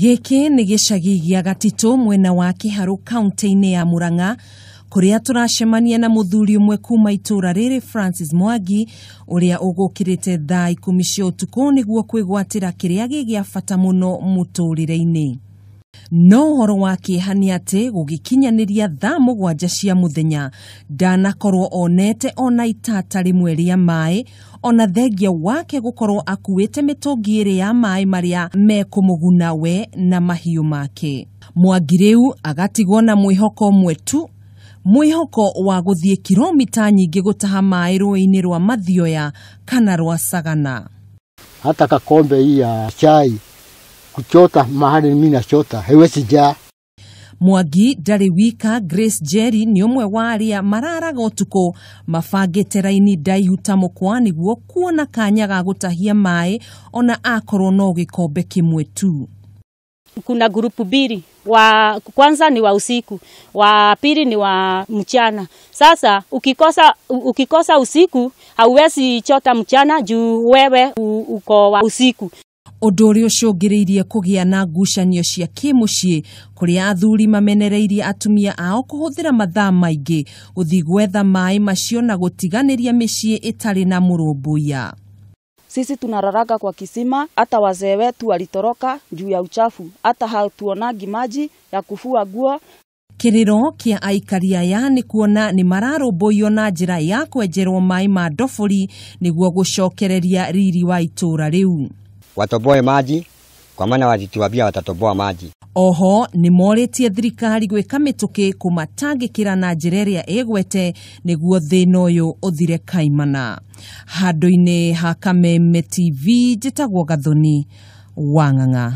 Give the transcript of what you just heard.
Gĩkĩ nĩ gĩcagi gĩa Gatitũ mwena wa Kĩharũ kaunti-inĩ ya Murang'a kũrĩa tũracemania na mũthuri ũmwe kuma itũra rĩrĩ Francis Mwangi ũrĩa ũgũkĩrĩte thaa 10 cia ũtukũ nĩguo kwĩgwatĩra kĩrĩa gĩ gĩa bata mũno mũtũrĩre-inĩ. No ũhoro wa kĩeha nĩ atĩ gũgĩkinyanĩria thaa 7 cia mũthenya ndanakorwo onete ona itata rĩmwe rĩa maĩ, ona thengia wake gũkorwo akuĩte mĩtũngi ĩrĩ ya maĩ marĩa mekũmũguna we na mahiũ make. Mwangi rĩu agatigwo na mwĩhoko ũmwe tu, mwĩhoko wa gũthiĩ kilomita nyingĩ gũtaha maĩ rũĩ-inĩ rwa Mathioya kana rwa Sagana. Hata kakombe hii ya chai kuchota mahali mimi nachota haiwezi jaa. Mwangi ndarĩ wika. Grace Jerry nĩ ũmwe wa arĩa mararaga ũtukũ mabangĩte raini ndaihu ta mũkwa nĩguo kuona kanya ga gũtahia maĩ ona akorwo no gĩkombe kĩmwe tu. Kuna grupu mbili, wa kwanza ni wa usiku, wa pili ni wa mchana. Sasa ukikosa usiku hauwezi chota mchana juu wewe uko wa usiku. Ũndũ ũrĩa ũcũngĩrĩirie kũgĩa na ngucanio cia kĩmũciĩ kũrĩa athuri mamenereirie atumia ao kũhũthĩra mathaa maingĩ gũthiĩ gwetha maĩ macio na gũtiganĩria mĩciĩ ĩtarĩ na mũrũmbũiya. Sisi tunararaka kwa kisima, hata wazee wetu walitoroka juu ya uchafu, hata hatuonagi maji ya kufua nguo. Kĩrĩro kĩa aikari aya nĩ kuona nĩ mararũmbũiyo na njĩra ya kwenjerwo maĩ ma ndobori nĩguo gũcokereria riri wa itũũra rĩu. Watoboe maji kwa maana walituambia watatoboa maji. Oho nĩ morĩtie thirikari gwĩka mĩtũkĩ kũmatangĩkĩra na njĩra ĩrĩa ĩgwete nĩguo thĩna ũyũ ũthire kaimana. Handũ-inĩ ha Kameme TV njĩtagwo Gathoni Wang'ang'a.